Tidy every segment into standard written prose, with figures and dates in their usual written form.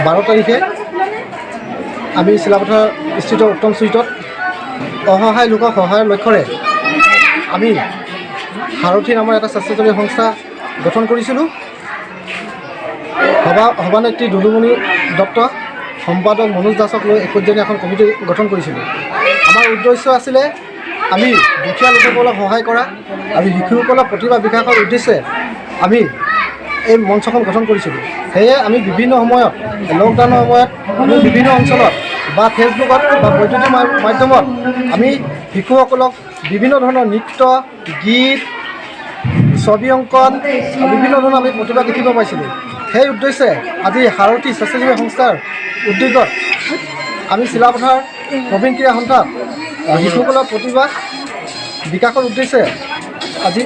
12 তাৰিখে আমি চিলাপথাৰ স্থিত উত্তম চুইটত অসহায় লোকক সহায়ৰ লক্ষ্যৰে আমি সাৰথি নামৰ এটা স্বেচ্ছাসেৱী সংস্থা গঠন কৰিছিলোঁ। সভানেত্ৰী দুলুমণি দত্ত, সম্পাদক মনোজ দাসক লৈ 21জনীয়া এখন কমিটি গঠন কৰিছিলোঁ। আমাৰ উদ্দেশ্য আছিলে আমি দুখীয়া লোকসকলক সহায় কৰা আৰু শিশুসকলৰ প্ৰতিভা বিকাশৰ উদ্দেশ্যে আমি এই মঞ্চখন গঠন কৰিছিলোঁ। সেয়ে আমি বিভিন্ন সময়ত, লকডাউনৰ সময়ত আমি বিভিন্ন অঞ্চলত বা ফেচবুকত বা বৈদ্যুতিক মাধ্যমত আমি শিশুসকলক বিভিন্ন ধৰণৰ নৃত্য, গীত, ছবি অংকন আৰু বিভিন্ন ধৰণৰ আমি প্ৰতিভা দেখিব পাইছিলোঁ। সেই উদ্দেশ্যে আজি সাৰথি স্বেচ্ছাসেৱী সংস্থাৰ উদ্যোগত আমি চিলাপথাৰ প্ৰবীণ ক্ৰীড়া সন্থাত শিশুসকলৰ প্ৰতিভা বিকাশৰ উদ্দেশ্যে আজি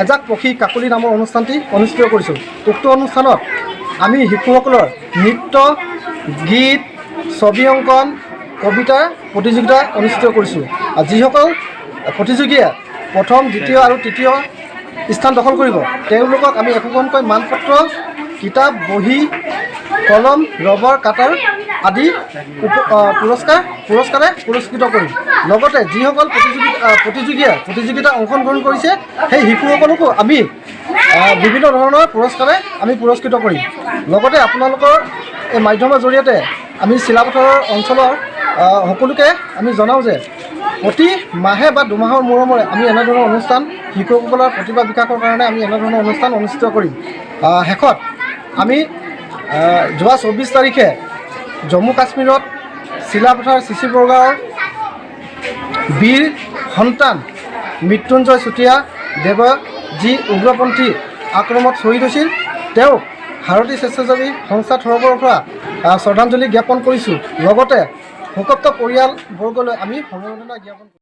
এজাক পক্ষী কাকলি নামৰ অনুষ্ঠানটি অনুষ্ঠিত কৰিছোঁ। উক্ত অনুষ্ঠানত আমি শিশুসকলৰ নৃত্য, গীত, ছবি অংকন, কবিতাৰ প্ৰতিযোগিতা অনুষ্ঠিত কৰিছোঁ আৰু যিসকল প্ৰতিযোগীয়ে প্ৰথম, দ্বিতীয় আৰু তৃতীয় স্থান দখল কৰিব, তেওঁলোকক আমি একোখনকৈ মানপত্ৰ, কিতাপ, বহী, কলম, ৰবৰ, কাটাৰ আদি পুৰস্কাৰে পুৰস্কৃত কৰিম। লগতে যিসকল প্ৰতিযোগীয়ে প্ৰতিযোগিতা অংশগ্ৰহণ কৰিছে, সেই শিশুসকলকো আমি বিভিন্ন ধৰণৰ পুৰস্কাৰে আমি পুৰস্কৃত কৰিম। লগতে আপোনালোকৰ এই মাধ্যমৰ জৰিয়তে আমি চিলাপথাৰৰ অঞ্চলৰ সকলোকে আমি জনাওঁ যে প্ৰতি মাহে বা 2 মাহৰ মূৰে মূৰে আমি এনেধৰণৰ অনুষ্ঠান, শিশুসকলৰ প্ৰতিভা বিকাশৰ কাৰণে আমি এনেধৰণৰ অনুষ্ঠান অনুষ্ঠিত কৰিম। শেষত আমি যোৱা 24 তাৰিখে জম্মু কাশ্মীৰত চিলাপথাৰ চিচি বৰগাঁৱৰ বীৰ সন্তান মৃত্যুঞ্জয় চুতীয়া দেৱ যি উগ্ৰপন্থী আক্ৰমণত শ্বহীদ হৈছিল, তেওঁক সাৰথি স্বেচ্ছাসেৱী সংস্থা তৰফৰ পৰা শ্ৰদ্ধাঞ্জলি জ্ঞাপন কৰিছোঁ। লগতে শোকপ্ত পৰিয়ালবৰ্গলৈ আমি সমবেদনা জ্ঞাপন কৰিছোঁ।